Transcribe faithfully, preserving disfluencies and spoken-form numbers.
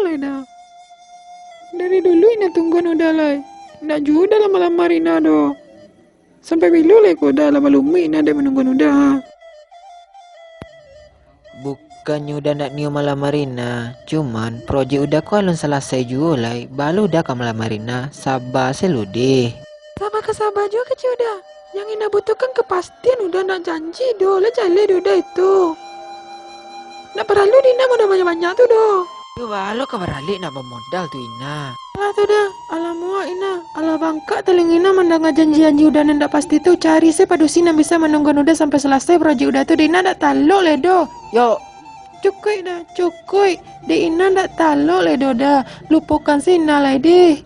Lai dah. Dari dulu Ina tungguan Uda lai. Ndak juo Uda lah malamar Ina doh. Sampai bilo lai ko Uda lah balumaik Ina dek manungguan Uda. Bukannyo Uda ndak nio malamar Ina, cuman projek Uda ko alun salasai juo lai, baru Uda ka malamar Ina, saba se lu deh. Saba ka saba juo kecek Uda, yang Ina butuhkan kapastian Uda, ndak janji doh, lah jaleh dek Uda itu. Ndak paralu dek Ina modal banyak-banyak tu doh. Yo baa lo ka baralek nak bamodal tu Ina. Alah tu dah, alah muak Ina, alah bangkak talingo Ina mandanga janji-janji Uda nan ndak pasti tu, cari se padusi nan bisa manungguan Uda sampai salasai projek Uda tu, dek Ina ndak talok lai doh. Yo. Cukuik dah, cukuik. Dek Ina ndak talok lai doh dah. Lupokan se Ina lai deh.